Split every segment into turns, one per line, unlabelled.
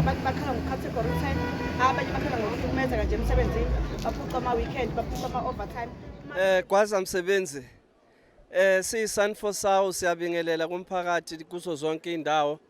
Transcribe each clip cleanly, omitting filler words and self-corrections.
Abantu bakhala ngo-category 10, abanye bakhala ngokuhlukumezeka nje emsebenzini, baphuca ama-weekend, baphuca ama-overtime.
Gwaza msebenzi. Siyi-Sanfosawu siyabingelela kumphakathi kuzo zonke indawo.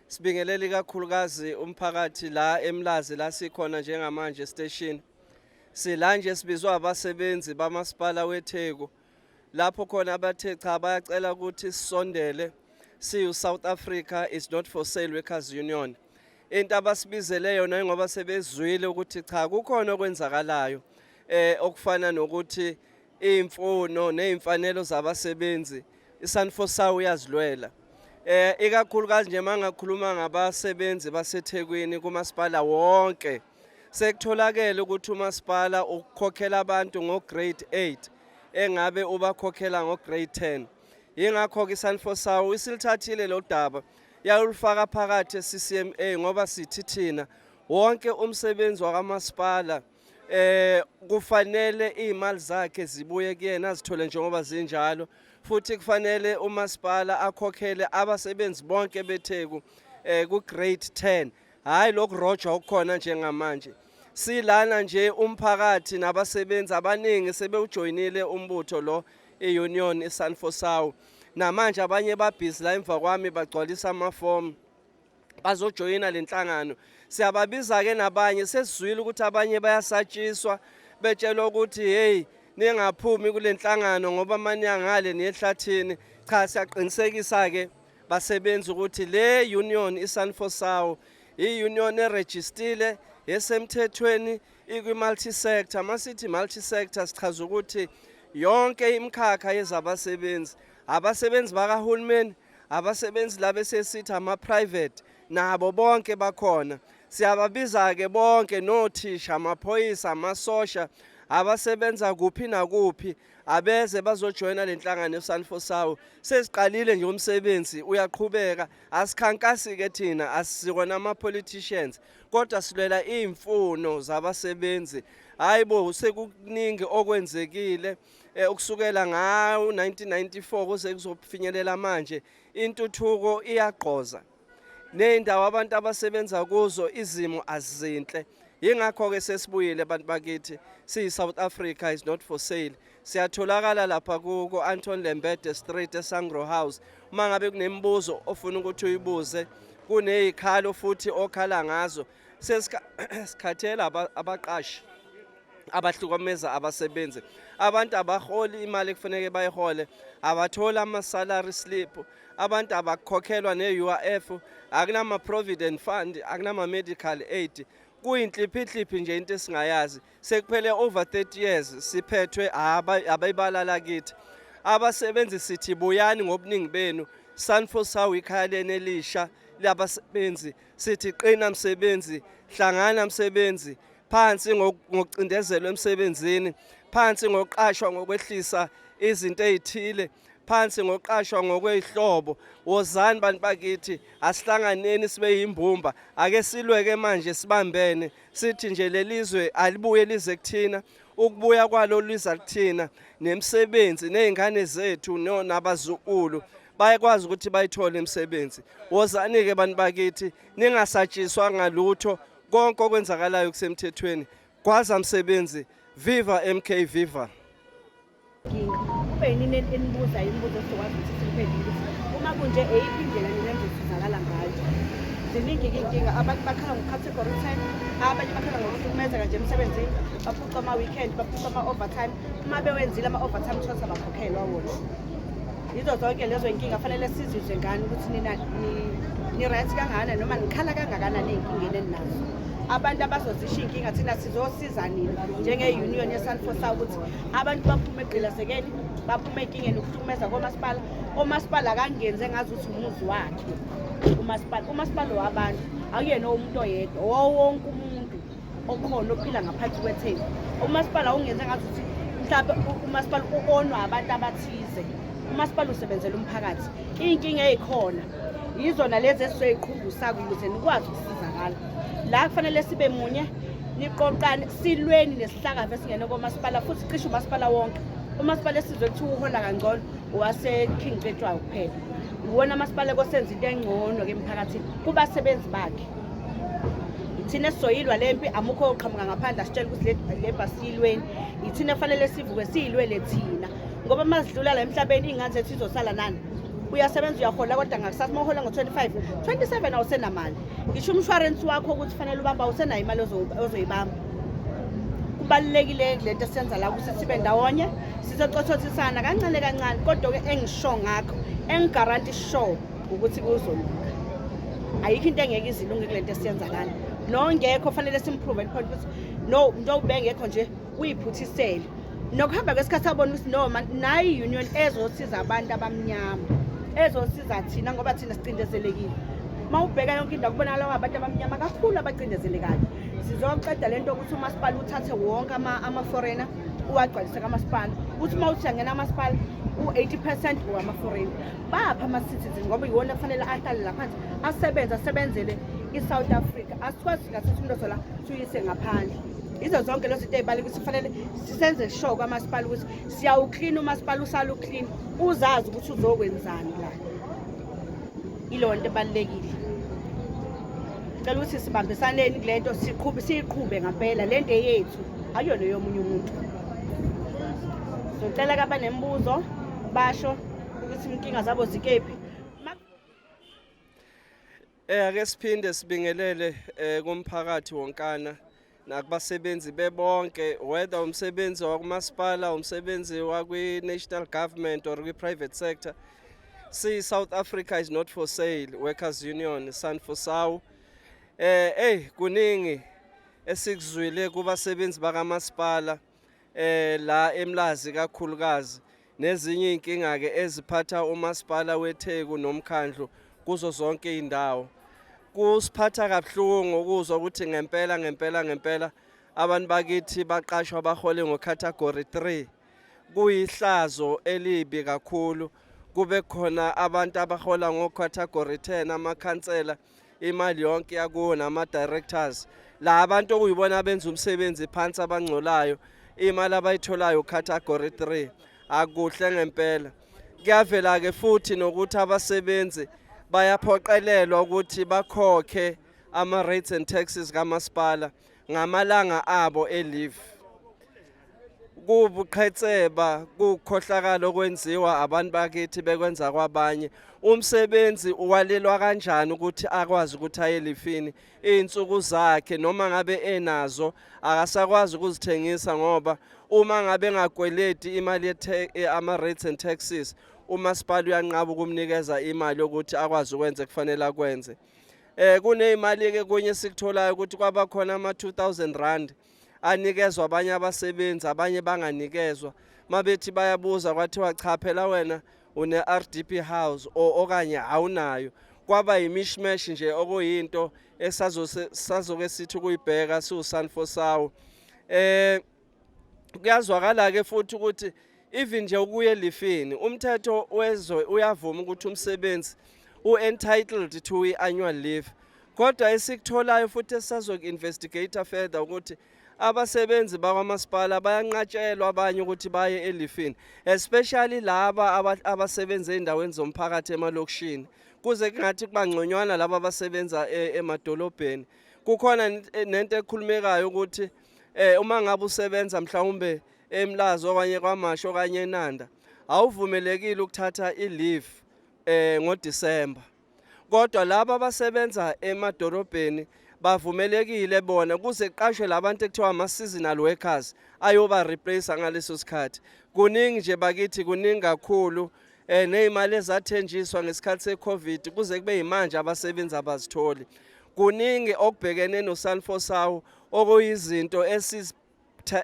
Sibingelela ikakhulukazi umphakathi la eMlazi la sikhona njengamanje station. Sila nje sibizwa abasebenzi bamasipala weTheku. Lapho khona abathe cha, bayacela ukuthi sisondele siyu South Africa is not for sale workers union. Into abasibizele yona ngoba sebezwile ukuthi cha, kukhona okwenzakalayo okufana nokuthi imfuno nezimfanelo zabasebenzi iSanfosawu uyazilwela. Ikakhulukazi nje mangakhuluma ngabasebenzi baseThekwini kumasipala wonke, sekutholakele ukuthi umasipala ukukhokhela abantu ngo grade 8 engabe ubakhokhela ngo grade 10. Yingakho ke iSanfosawu isilithathile lo daba yalufaka phakathi eCCMA, ngoba sithi thina wonke umsebenzi wakamasipala kufanele imali zakhe zibuye kuyena, azithole njengoba zinjalo, futhi kufanele umasipala akhokhele abasebenzi bonke beTheku ku grade 10, hayi lokurojwa okukhona njengamanje. Silana nje umphakathi nabasebenzi abaningi sebewujoyinile umbutho lo, iunion iSanfosawu. Namanje abanye babhizi la emva kwami bagcwalisa amafomu bazojoyina lenhlangano. Siyababiza ke nabanye. Sesizwile ukuthi abanye bayasatshiswa, betshelwa ukuthi hey, ningaphumi kule nhlangano ngoba maniya ngale niyehlathini. Cha, siyaqinisekisa ke basebenzi ukuthi le union iSanfosawu i-union erejistile esemthethweni, ikwi-multi sector. Masithi multi sector sichaza ukuthi yonke imikhakha yezabasebenzi, abasebenzi bakahulumeni, abasebenzi laba esesithi ama-private, nabo bonke bakhona. Siyababiza-ke bonke, nothisha, amaphoyisa, amasosha, abasebenza kuphi nakuphi, abeze bazojoyina le nhlangano yeSanfosawu. Sesiqalile nje, umsebenzi uyaqhubeka. Asikhankasi-ke thina, asisikona ama-politicians, kodwa silwela iy'mfuno zabasebenzi. Hayi bo, sekukuningi okwenzekile ukusukela ngawo 1994 kuze kuzofinyelela manje. Intuthuko iyagqoza ney'ndawo abantu abasebenza kuzo izimo azinhle. Yingakho-ke sesibuyile abantu bakithi, siyi-South Africa is not for sale. Siyatholakala lapha ku-Anton Lembede Street, eSangro House. Uma ngabe kunemibuzo ofuna ukuthi uyibuze, kuney'khalo futhi okhala ngazo, sesikhathela abaqashi abahlukumeza abasebenzi. Abantu abaholi imali ekufanele bayihole, abatholi ama-salary slip, abantu abakhokhelwa ne-UIF, akunama-provident fund, akunama-medical aid, kuyinhliphihliphi nje into esingayazi. Sekuphele over 30 years siphethwe abayibala lakithi. Abasebenzi sithi buyani ngobuningi benu. Sanfosawu ikhaya leni elisha labasebenzi. Sithi qina msebenzi, hlangana msebenzi, phansi ngokucindezelwa emsebenzini, phansi ngokuqashwa ngokwehlisa izinto ezithile, phansi ngokuqashwa ngokweyihlobo. Wozani bantu bakithi, asihlanganeni sibe yimbumba. Ake silweke manje sibambene, sithi nje lelizwe alibuye lize kuthina. Ukubuya kwalo liza kuthina nemisebenzi, nezingane zethu nabazukulu bayakwazi ukuthi bayithole imisebenzi. Wozani-ke bantu bakithi, ningasatshiswa ngalutho, konke okwenzakalayo kusemthethweni. Gwaza msebenzi, viva MK, viva!
Inkinga kube yinini enibuza imibuzo esizokwazi ukuthi siphendule ukuthi uma kunje eyiphi indlela nina enizosizakala ngayo. Ziningi-ke iy'nkinga. Abantu bakhala ngo-category 10, abanye bakhala ngokuhlukumezeka nje emsebenzini, baphuca ama-weekend, baphuca ama-overtime. Uma bewenzile ama-overtime, uthole ukuthi abakhokhelwa wona. Yizo zonke lezo y'nkinga fanele sizizwe ngani ukuthi nina ni-right kangakanani noma nikhala kangakanani ey'nkingeni eninazo. Abantu abazozisho iy'nkinga, thina sizosiza nina njenge-union yeSanfosa ukuthi abantu baphume egqilasekeni, baphume ey'nkingeni ukuhlukumeza komasipala. Omasipala akangenzi engazi ukuthi umuzi wakhe umasipala. Umasipala wabantu, akuyena umuntu oyedwa, wowonke umuntu okhona ophila ngaphansi kweTheku. Umasipala ungenze ngazi ukuthi mhlawumbe umasipala u-onwa abantu abathize. Umasipala usebenzela umphakathi. Iy'nkinga ey'khona yizona lezi esizoyiqhubusako ukuze nikwazi ukusizakala. La kufanele sibe munye, niqoqane, silweni nesihlakavu esingene komasipala, futhi cishe umasipala wonke. Umasipala esizwe kuthiwa uhola kangcono owase-King Cetshwayo kuphela. Iwona masipala kosenza into engcono-ke emphakathini kubasebenzi bakhe. Ithina esizoyilwa le mpi, amukho oqhamuka ngaphandle asitshela ukuthi le mpi asiyilweni. Ithina fanele sivuke siyilwele thina, ngoba uma sidlula la emhlabeni iy'ngane zethu izosala nani? Uyasebenza, uyahola, kodwa ngakusasa uma uhola ngo-25, 27 awusenamali. Ngisho umshwarensi wakho ukuthi fanele ubamba, awusenayo imali ozoyibamba. Kubalulekile le nto esiyenza la ukuthi sibe ndawonye, sizocothothisana kancane kancane, kodwa-ke engisho ngakho, engi-guarantee sure ukuthi kuzolunga. Ayikho into engeke izilunge kule nto esiyenza lana. Nongekho fanele sim-prove point ukuthi no, into ubengekho nje uyiphuthisele. Nokuhamba kwesikhathi abona ukuthi no man, nayi i-union ezosiza abantu abamnyama, ezosiza thina ngoba thina sicindezelekile. Uma ubheka yonke indawo kubonakala abantu abamnyama kakhulu abacindezelekayo. Sizoqeda lento ukuthi umasipala uthathe wonke ama-foreigner uwagcwalise kamasipala. Uthi uma uthi uyangena amasipala u-80% owama-foreigner. Bapha ama-citizen ngoba iwona kufanele ahlale la phansi asebenze, asebenzele i-South Africa. Asikwazi singathatha umnotho la siyise ngaphandle. Yizo zonke lezo zinto ey'balulekile ukuthi kufanele sisenze sure kwamasipala ukuthi siyawuklina umasipala, usale uklina, uzazi ukuthi uzokwenzani la. Ileyo nto ebalulekile. Cela ukuthi sibambisaneni kule nto, siqhube, siyiqhube ngampela le nto eyethu, akuyona eyomunye umuntu. Socela ke abanemibuzo basho ukuthi inkinga zabo zikephi.
Ake siphinde sibingelele kumphakathi wonkana nakubasebenzi bebonke, whether umsebenzi wakumasipala, umsebenzi wakwi-national government or kwi-private sector. Si South Africa is not for sale Workers Union, SANFOSAU. Hey, kuningi esikuzwile kubasebenzi bakamasipala la eMlazi kakhulukazi, nezinye inkinga ke eziphatha umasipala weTheku nomkhandlu kuzo zonke indawo. Kusiphatha kabuhlungu ukuzwa ukuthi ngempela ngempela ngempela abantu bakithi baqashwa bahole ngo-category 3. Kuyihlazo elibi kakhulu kube khona abantu abahola ngo-category 10, amakhansela imali yonke yakuwo nama-directors la, abantu okuyibona abenza umsebenzi phansi abangcolayo, imali abayitholayo category 3. Akuhle ngempela. Kuyavela-ke futhi nokuthi abasebenzi bayaphoqelelwa ukuthi bakhokhe ama-rates and taxes kamasipala ngamalanga abo e-leave. Kubuqhetseba, kukhohlakala okwenziwa abantu bakithi bekwenza kwabanye. Umsebenzi uwalelwa kanjani ukuthi akwazi ukuthi aye e-leave-ini iy'nsuku zakhe noma ngabe enazo akasakwazi ukuzithengisa, ngoba uma ngabe engakweleti imali ama-rates and taxes, umasipala uyanqaba ukumnikeza imali yokuthi akwazi ukwenza kufanele akwenze. Kuneyimali ke kunye sikutholayo ukuthi kwaba khona ama 2000 rand anikezwa abanye abasebenzi, abanye banganikezwa. Mabethi bayabuza kwathiwa cha, phela wena une RDP house okanye awunayo. Kwaba yimishmash nje, okuyinto esazose sazoke sithi ukuyibheka siwu-SANFOSAU. Kuyazwakala ke futhi ukuthi even nje ukuya e-leave-ini, umthetho wezwe uyavuma ukuthi umsebenzi u-entitled to i-annual leave, kodwa esikutholayo futhi esisazoku-investigate further ukuthi abasebenzi bakwamasipala bayanqatshelwa abanye ukuthi baye e-leave-ini, especially laba abasebenza ey'ndaweni zomphakathi emalokishini, kuze kungathi kuba ngconywana laba abasebenza emadolobheni. Kukhona nento ekhulumekayo ukuthi uma ngabe usebenza mhlawumbe eMlazi okanye KwaMashu okanye eNanda, awuvumelekile ukuthatha i-leave ngoDisemba, kodwa laba abasebenza emadolobheni bavumelekile bona, kuze kuqashwe labantu ekuthiwa ama-seasonal workers ayoba replace ngaleso sikhathi. Kuningi nje bakithi, kuningi kakhulu. Nezimali ezathenjiswa ngesikhathi seCovid kuze kube yimanje abasebenzi abazitholi. Kuningi okubhekene noSANFOSAU, okuyizinto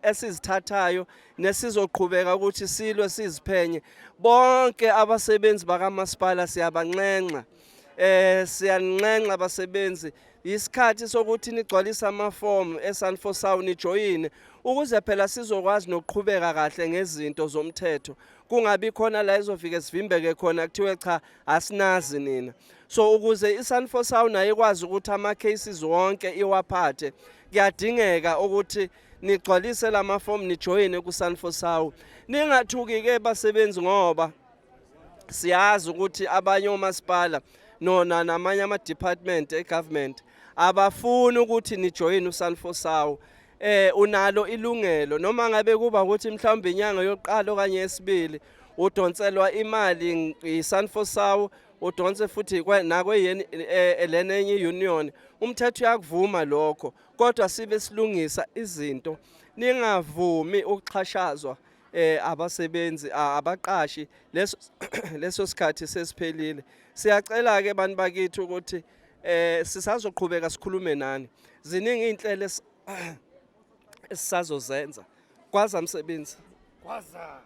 esizithathayo nesizoqhubeka ukuthi silwe siziphenye. Bonke abasebenzi bakamasipala siyabanxenxa, siyanxenxa abasebenzi, isikhathi sokuthi nigcwalise amafomu eSANFOSAU, nijoyine ukuze phela sizokwazi nokuqhubeka kahle ngezinto zomthetho, kungabi khona la izofike sivimbeke khona kuthiwe cha, asinazi nina. So ukuze iSANFOSAU nayo ikwazi ukuthi ama cases wonke iwaphathe, kuyadingeka ukuthi nigcwalise lamafomu, nijoyine kuSANFOSAU. Ningathuki ke basebenzi, ngoba siyazi ukuthi abanye omasipala nona namanye ama-department e-government Abafuni ukuthi nijoyine uSanfosawu. Unalo ilungelo noma ngabe kuba ukuthi mhlawumbe inyanga yokuqala okanye yesibili udonselwa imali iSanfosawu, udonse futhi nakweyeni lena enye union, umthetho uyakuvuma lokho, kodwa sibe silungisa izinto. Ningavumi ukuxhashazwa abasebenzi, abaqashi. Leso sikhathi sesiphelile. Siyacela ke bantu bakithi ukuthi sisazoqhubeka sikhulume nani. Ziningi inhlelo esisazozenza. Kwaza msebenzi.
Kwaza.